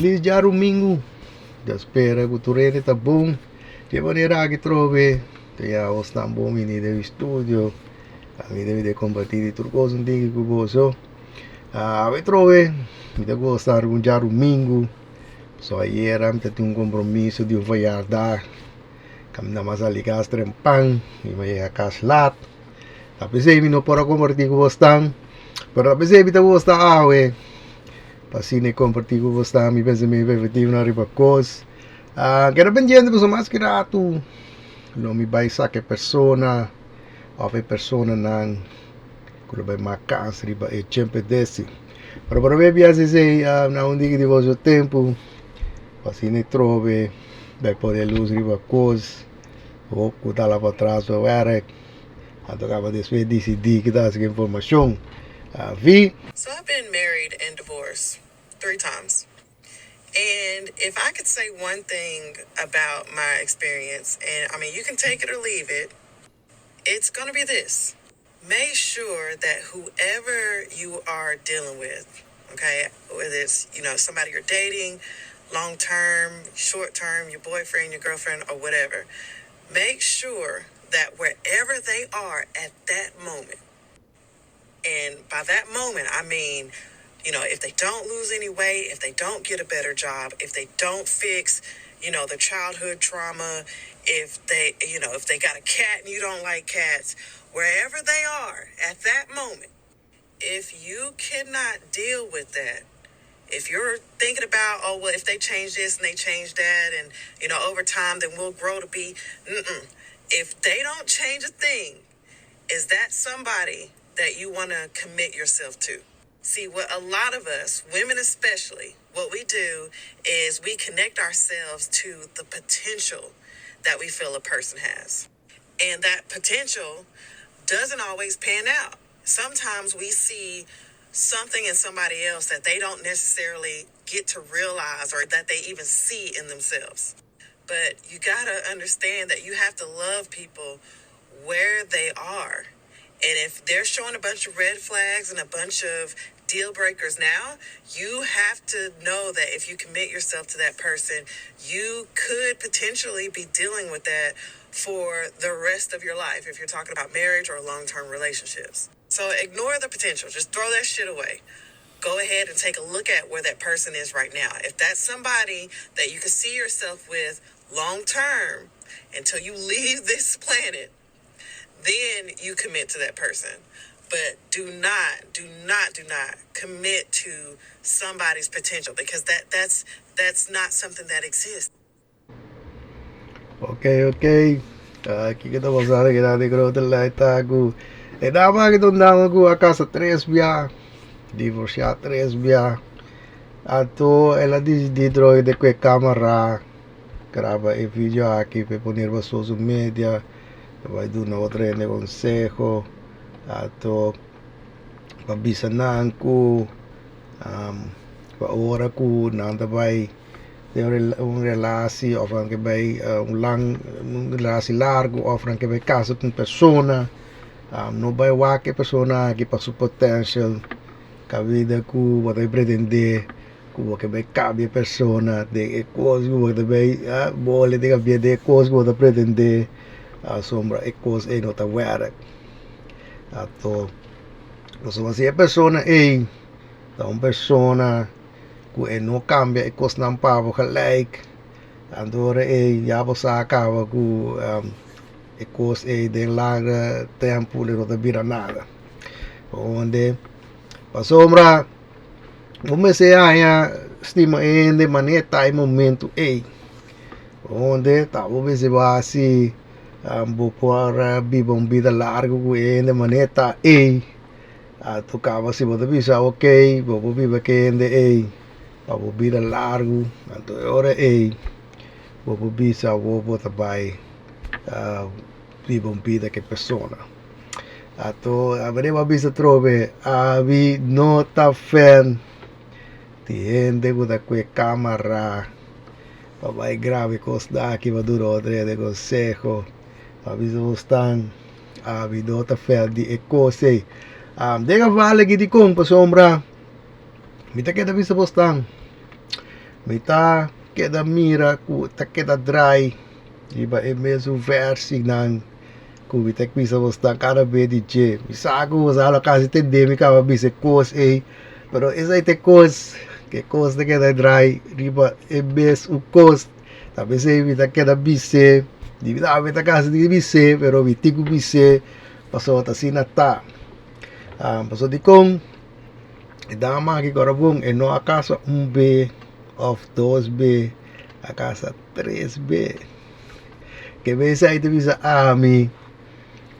Felis djarumingu. Ta spera ku tur hende ta bon. Di e manera aki trobe ta ya bosnan bon bini den mi studio. Mi debe de kompartí di tur kos un tiki ku boso. Awe trobe mi ta gosa un djarumingu. So ayera mi ta tin un kompromiso di un verjaardag. Kaminda mi a sali kas trempan mi a yega kas lat. Ta p'esei mi no por a kompartí ku bosnan. Pero ta p'esei mi ta gosta awe. Pa asina e kompartí ku bosnan mi pensamentu efektivo riba kos. Keda pendiente pasobra mas ki ratu lo mi bai saka e persona òf e personanan ku lo bai mak kans riba e chempedesi. Pero promé biaha esei na un diki di boso tempu pa asina e trobe bai pone lus riba kos hop ku ta la patras pa wèrk anto kaba despues disidí ki ta hasi ku e informashon. Vi. So I've been married and divorced three times. And if I could say one thing about my experience, and I mean, you can take it or leave it, it's going to be this. Make sure that whoever you are dealing with, okay, whether it's, you know, somebody you're dating, long term, short term, your boyfriend, your girlfriend, or whatever, make sure that wherever they are at that moment, and by that moment, I mean, you know, if they don't lose any weight, if they don't get a better job, if they don't fix, you know, the childhood trauma, if they, you know, if they got a cat and you don't like cats, wherever they are at that moment, if you cannot deal with that, if you're thinking about, oh, well, if they change this and they change that, and, you know, over time, then we'll grow to be, mm-mm. If they don't change a thing, is that somebody that you want to commit yourself to? See, what a lot of us, women especially, what we do is we connect ourselves to the potential that we feel a person has. And that potential doesn't always pan out. Sometimes we see something in somebody else that they don't necessarily get to realize or that they even see in themselves. But you got to understand that you have to love people where they are. And if they're showing a bunch of red flags and a bunch of deal breakers now, you have to know that if you commit yourself to that person, you could potentially be dealing with that for the rest of your life if you're talking about marriage or long term relationships. So ignore the potential, just throw that shit away. Go ahead and take a look at where that person is right now. If that's somebody that you can see yourself with long term until you leave this planet, then you commit to that person. But do not, do not, do not commit to somebody's potential because that that's that's not something that exists. Ok, ok. Kiko ta pasando aki nan den grote lei ta ku e dama aki ta un dama ku a kasa tres bia, divorsiá tres bia. Anto el a disidí trohe den ku e kamara graba e video aki pa e pone riba social media, pa bai duna otro hende konseho. Anto pa bisa nan ku pa ora ku nan ta bai den un relatie of nan ke bai un lang un relatie largu of nan ke bai kasa ku un persona no bai wak e persona aki pa su potential kabida ku bo ta pretende ku bo ke bai kambia e persona den e kos ku bo ta bai bole den kabia den e kos ku bo ta pretende pasobra e kos ei no ta wèrk anto pasobra si e persona ei ta un persona ku e no kambia e kosnan pa bo gelijk anto ora ei ya bo sa kaba ku e kos ei den larga tempu lo no ta bira nada onde pasobra bo mester haña stima e hende manera ta e momento ei onde ta bo mester bo hasi bo por biba un bida largu ku e hende manera ta ei. A tu kaba si bo ta bisa ok bo por biba ku e hende ei pa bo bida largu anto e ora ei bo por bisa awor bo ta bai biba un bida ku e persona. Anto abri bo a bisa atrobe abi no ta fan di hende ku ta kue kamara pa bai graba e kosnan aki pa duna otro hende konseho pa bisa bo stan. Abi no ta fel di e kos ei. Den e vale aki dikon pasobra mi ta keda bisa bosnan. Mi ta keda mira ku ta keda drai riba e mesun versinan ku mi ta bisa bosnan kada be di dje. Mi sa ku boso a lo kasi tende mi kaba bisa e kos ei, pero esei ta e kos, ku e kos ta keda drai riba e mesun kos. Ta p'esei mi ta keda bis'é, di bida mi ta kansa di bis'é, pero mi tin ku bis'é pasobra ta asina ta. Pasobra dikon e dama aki ku ora bon e no a kasa un be òf dos be, a kasa tres be. Ke bes ei ta bisa ami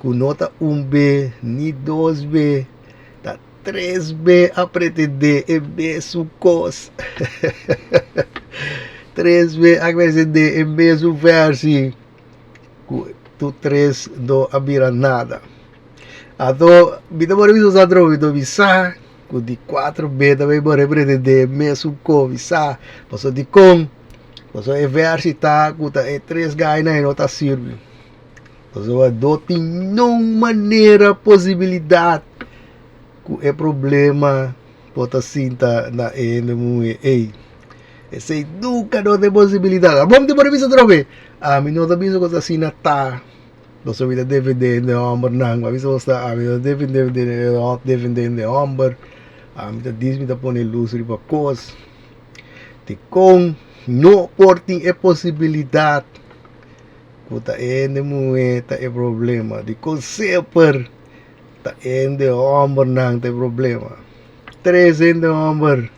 ku no ta un be ni dos be, ta tres be a pretendé e mesun kos. Tres be a pretendé e mesun versi ku tur tres no a bira nada. Anto mi ta por bisa un atrobe, mi ta bisa ku di kuater be ta bay por pretendé e mesun kos, mi sa pasobra dikon, pasobra e versi ta ku ta e tres gainan e no ta sirbi. Pasobra no tin niun manera posibilidat ku e problema por ta sinta na e hende muhé ei. Esei nunka no tin posibilidat. Abo mi ta por bisa atrobe? Ami no ta bisa ku ta asina ta. Pasobra mi ta defendé hende hòmbernan. Mi a bisa bo sa ami no ta defendé defendé hende hòmber. Ami ta dis mi ta pone lus riba kos. Dikon no por tin e posibilidat ku ta e hende muhé ta e problema? Dikon semper ta e hende hòmbernan ta e problema? Tres hende hòmber,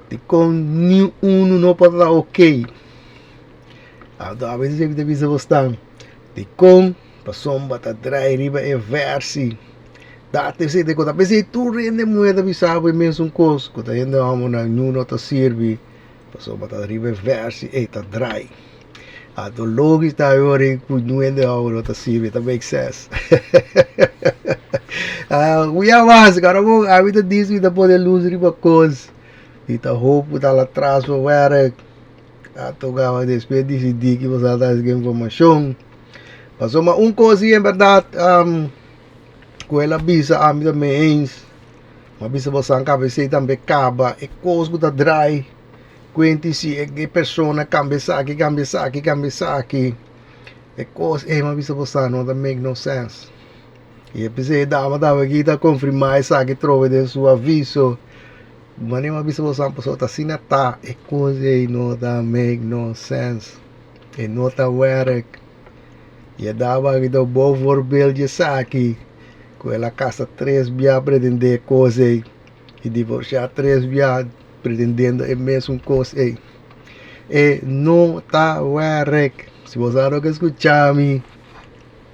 dikon niun unu no por ta okey? Anto awe mi ta bisa bosnan, dikon pasobra ta drai riba e vèrsi? Dat esei ta konta. P'esei tur hende muhé ta bisa bo e mesun kos, ku ta hende hòmbernan niun no ta sirbi pasobra ta riba e vèrsi ei ta drai. Anto logis ta ora ku niun hende hòmber no ta sirbi, ta make sense. Kuya mas, kòrda bo ami ta dis mi ta pone lus riba kos, mi ta hoop ku ta la tras pa wèrk. Anto gaba despues disidí ki bo sa ta haci informashon. Pasobra un kos si en bèrdat ku el a bisa ami ta mee eens, mi a bisa bo san kaba esei tambe kaba e kos ku ta drai kuenti si e persona kambia esaki, kambia esaki, kambia esaki, e kos ei mi a bisa bo sa no ta make no sense. I e p'esei e dama tambe aki ta konfirmá esaki trobe den su aviso. Manera mi a bisa boso pasobra ta asina ta e kos ei no ta make no sense, e no ta wèrk. I e dama aki ta un bon voorbeeld di esaki, ku el a kasa tres bia pretendé e kos ei i divorsiá tres bia pretendiendo e mesun kos ei. E no ta wèrk. Si bo sa loke skucha mi,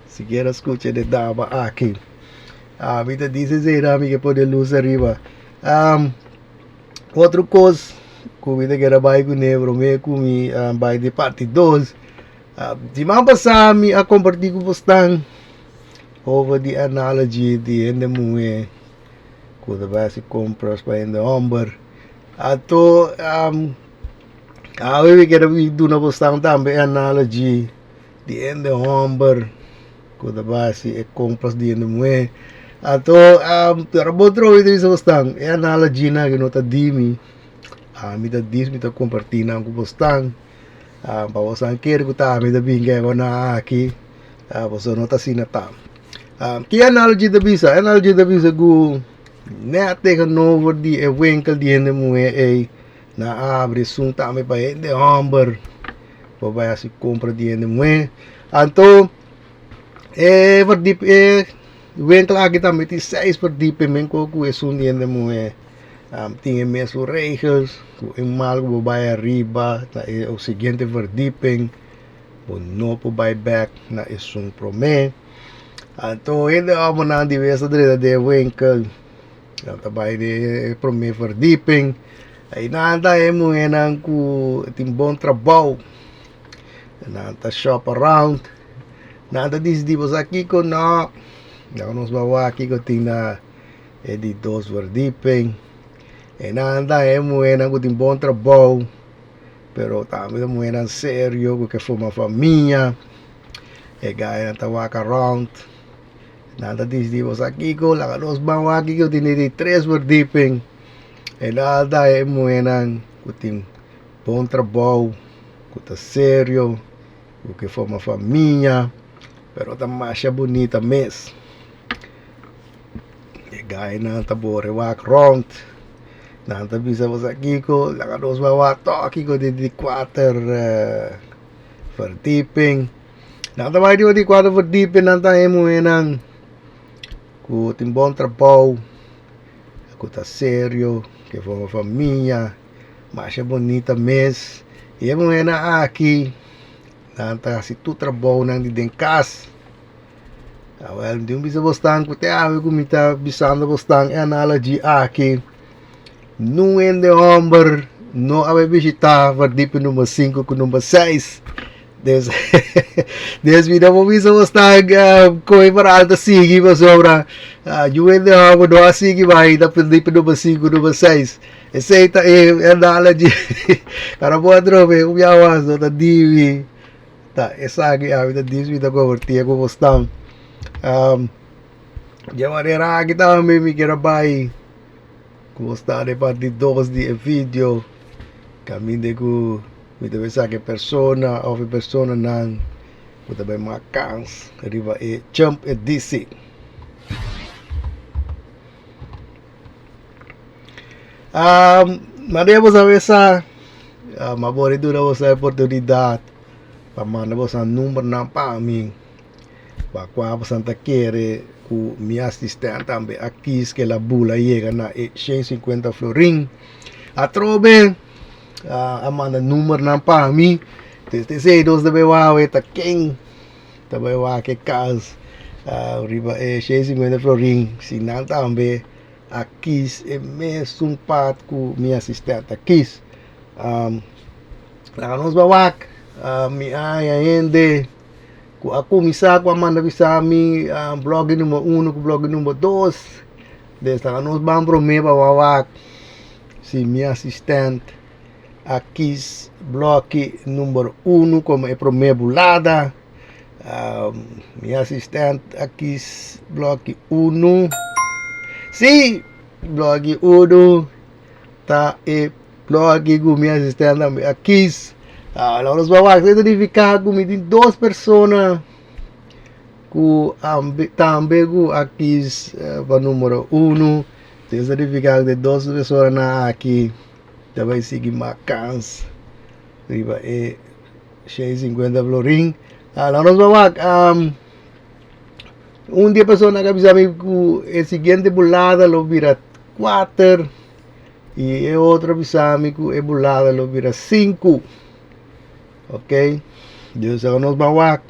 sikiera skucha e dama aki. Ami ta dise esei na mi ke pone lus ariba. Otro kos ku mi ta kere bai kuné promé ku mi bai di parti dos, siman pasá mi a kompartí ku bosnan over di analogy di hende muhé ku ta bai hasi kompras pa hende hòmber. Anto awe mi kere duna bosnan tambe e analogy di hende hòmber ku ta bai hasi e kompras di hende muhé. Anto pero bo trobe ta bisa bosnan e analogynan aki no ta di mi, ami ta dis mi ta kompartí nan ku bosnan pa bosnan kere ku ta ami ta bin kego nan aki pasobra no ta asina ta. Ki analogy ta bisa? E analogy ta bisa ku nèt tegenover di e winkel di hende muhé ei nan a abri esun tambe pa hende hòmber por bai hasi kompra di hende muhé. Anto e verdiep e winkel aki tambe tin seis verdieping men ku esun di hende muhé. Tin e mesun regels ku e mal ku bo bai ariba ta e siguiente verdieping bo no por bai bèk na esun promé. Anto hende hòmbernan di bes ta drenta den e winkel, nan ta bai den e promé verdieping, einan ta e muhénan ku tin bon trabou, nan ta shop around, nan ta disidí bo sa kiko no, laga nos bai wak kiko tin na e di dos verdieping, einan ta e muhénan ku tin bon trabou, pero tambe ta muhénan serio ku ke forma famia. E gainan ta wak around. Nan ta disidí bo sa kiko, laga nos ban wak kiko tin di tres verdieping. E nan ta e muhénan ku tin Bon trabou, ku ta serio, ku ke forma famia, pero ta masha bunita mes. E gainan ta bore wak rond, nan ta bisa bo sa kiko, laga nos bai wak tòg kiko di di kuater verdieping. Nan ta bai riba di kuater verdieping, nan ta haña muhénan ku tin bon trabou, ku ta serio, ke forma famia. Masha bonita mes. I e muhernan aki, nan ta hasi tur trabounan di den kas. Awel, mi tin bisa bosnan ku te awe ku mi ta bisando bosnan e analogy aki, Nun hende hòmber no a bai bishitá verdipe number sinku ku number seis. Des, des mi no por bisa bosnan koe para alta sigui pasobra yu hende hòmber no a sigui bai na verdipe number sinku, number seis. Esei ta e analogy. Para bo atrobe un bia was no ta dibi. Ta esaki ami ta dibi mi ta comparti ku bosnan. Um, di e manera aki tambe mi kier a bai ku bosnan e parti dos di e video. Kaminda ku mi ta bai saka e persona of e personanan ku ta bai mak kans riba e jump e DC. Manera bo sabe sa, mi a bori duna boso e oportunidat pa manda boso numbernan pa mi, pa kua boso ta kere ku mi asistente tambe a kis ke la bula yega na e shen sinkuenta florin. Atrobe a manda numbernan pa mi, desde esei nos ta bai wak ta ken ta bai wak e kas riba e shen sinkuenta florin, si nan tambe a kis e mesun part ku mi asistente a kis. Laga nos bai wak, mi a haña hende ku a kuminsá ku a manda bisa mi blòki number uno ku blòki number dos. Des laga nos ban promé pa bai wak si mi asistente a kis blòki number uno komo e promé bulada. Mi asistente a kis blòki unu. Sí, blòki unu ta e blòki ku mi asistente tambe a kis. Lo nos bai wak esei ta nifiká ku mi tin dos persona ku tambe ku a kis pa numero unu. Esei ta nifiká ku e dos personanan aki ta bai sigui mak kans riba e. Shei sinkuenta florin. Laga nos bai wak. Un di e persona a bisa mi ku e siguiente bulada lo bira kuater i e otro a bisa mi ku e bulada lo bira sinku. Ok, dus laga nos bai wak.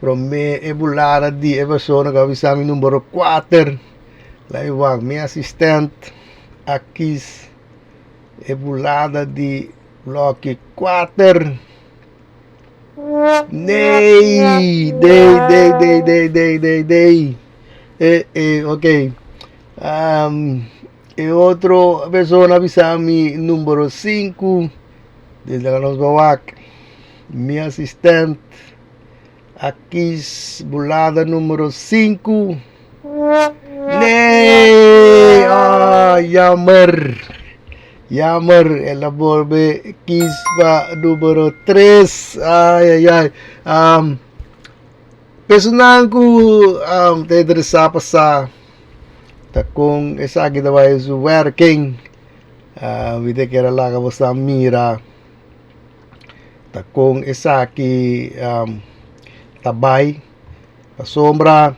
Promé e bulada di e persona ku a bisa mi numero kuater. Laga mi wak, mi asistent a kis e bulada di. Blokje kuater. Nee, nee, nee, nee, nee, nee, nee, nee. Eh, eh, ok. Um, e otro persona bisa mi numero 5. Desde la nos bawak. Mi asistent a kies bulada numero 5. Nee, ah, jammer. Jammer, el a bolbe kies pa numero 3. Ay, ay, ay. Um, personan ku um, ta interesá pa sa ta kon esaki ta bai su werking. Uh, mi te kere laga boso mira ta kon esaki um, ta bai. Pasobra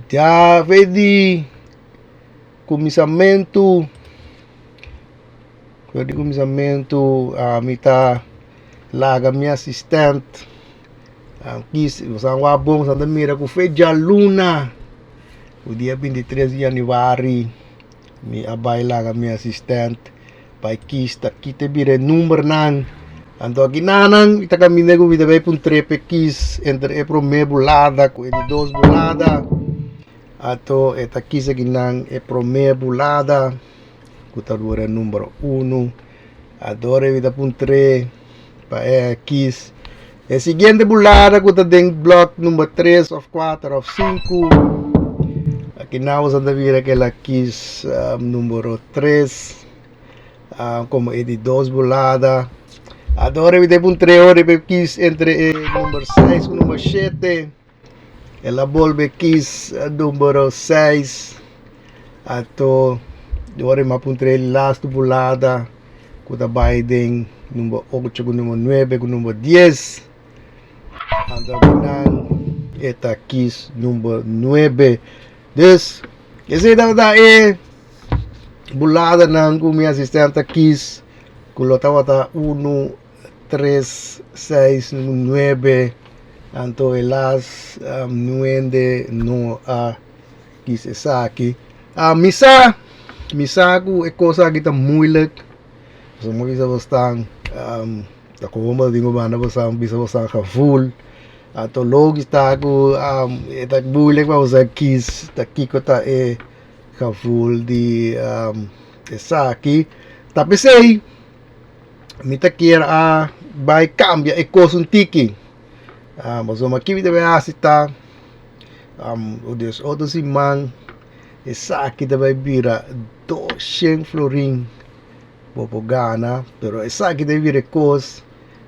ya fe di kuminsamentu, fe di kuminsamentu mi ta laga mi asistent kis, boso a wak bon boso ta mira ku fe djaluna ku dia 23 di januari mi a bai laga mi asistent bai kis ta kita e bira e numbernan. Anto aki nanan mi ta kaminda ku mi ta bai pa un trepe kis entre e promé bulada ku e di dos bulada. Anto e ta kis akinan e promé bulada ku ta dura e number uno. Anto ora mi ta puntr'é pa e kis e siguiente bulada ku ta den blòk number tres òf kuater òf sinku. Akinan bo sa ta mira ku el a kis numero tres. Komo e di dos bulada. Adore mi debe un tre ora riba e kies entre e number seis ku number shete. El a bolbe kies numero seis. Anto ora mi a puntra e lastu bulada ku ta bai den number ocho ku number nuebe ku number dies. Anto akinan e ta kies number nuebe. Dus esei tabata e buladanan ku mi asistente a kies ku lo tabata unu, tres, seis, nuebe. Anto e las nuende no a kies esaki. Mi sa, mi sa ku e kos aki ta moeilijk. Pasobra mi a bisa bosnan ta komo bo tin ku manda boso bisa boso gevoel. Anto logisch ta ku e ta moeilijk pa boso kies ta kiko ta e gevoel di esaki. Ta p'esei mi ta kier a bai kambia e kos un tiki. Pasobra aki mi ta bai hasi ta des otro siman esaki ta bai bira doshen florin bo por gana. Pero esaki ta bira e kos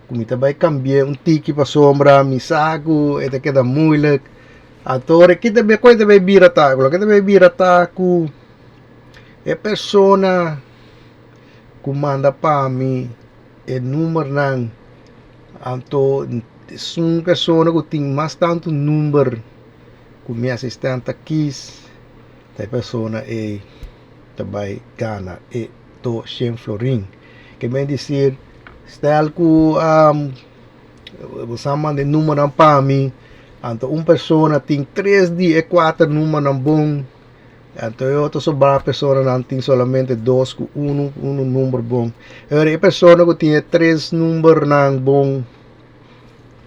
ku mi ta bai kambia un tiki pasobra mi sa ku e ta keda moeilijk. Anto ora ki ta bai ta bai bira ta loke ta bai bira ta ku e persona ku manda pa mi e numbernan anto esun persona ku tin mas tantu number ku mi asistente ta kies ta e persona ei ta bai gana e doshen florin. Ke men disir stel ku bo sa manda e numbernan pa mi anto un persona tin tres di e kuater numbernan bon anto e otro sobrá personanan tin solamente dos ku unu unu number bon. E persona ku tin e tres numbernan bon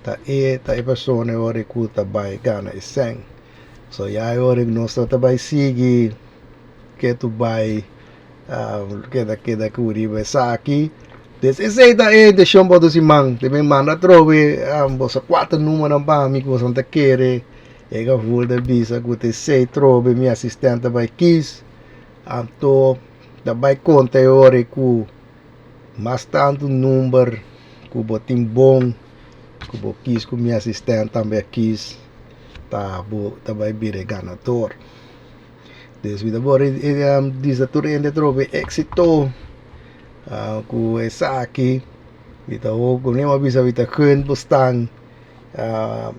ta e ta e persona e ora ku ta bai gana e sèn. So ya e ora nos ta bai sigui ke tu bai keda keda ku riba esaki. Des esei ta e intenshon pa otro siman. Te mi manda atrobe boso kuater numbernan pa mi ku boso ta kere. E gevoel ta bisa ku ta esei trobe mi asistente ta bai kis. Anto ta bai konta e ora ku mas tantu number ku bo tin bon ku bo kis ku mi asistente tambe a kis ta bo ta bai bira e ganador. Des mi ta por bisa tur hende atrobe éxito ku esaki mi ta hopi ku mi a bisa mi ta gun bo stan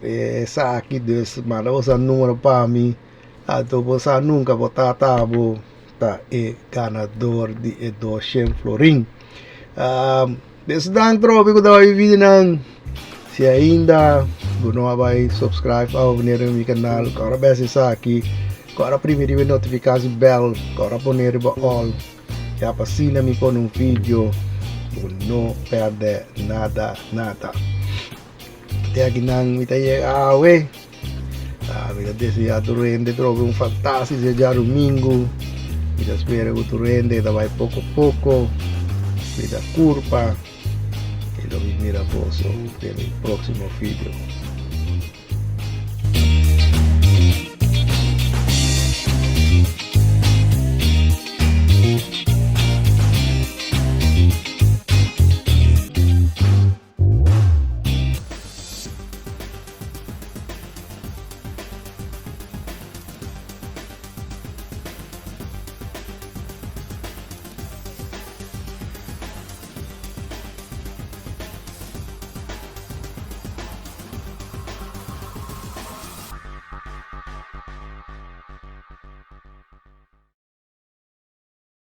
esaki dus manda bo sa numero pa mi anto bo sa nunka bo tata bo ta e ganador di e doshen florin. Desdan trobe ku ta bai videonan. Si ainda bo no a bai subscribe of abonneer riba mi kanal, kòrda bes esaki, kòrda primi riba e notifikasi bell, kòrda pone riba all, ya pa asina mi pone un video bo no pèrdè nada nada. Te akinan mi ta yega awe. Mi ta desea tur hende trobe un fantástico djadumingu. Mi ta spera ku tur hende ta bai poko poko. Mi ta kurpa. I lo mi mira boso den mi próksimo video.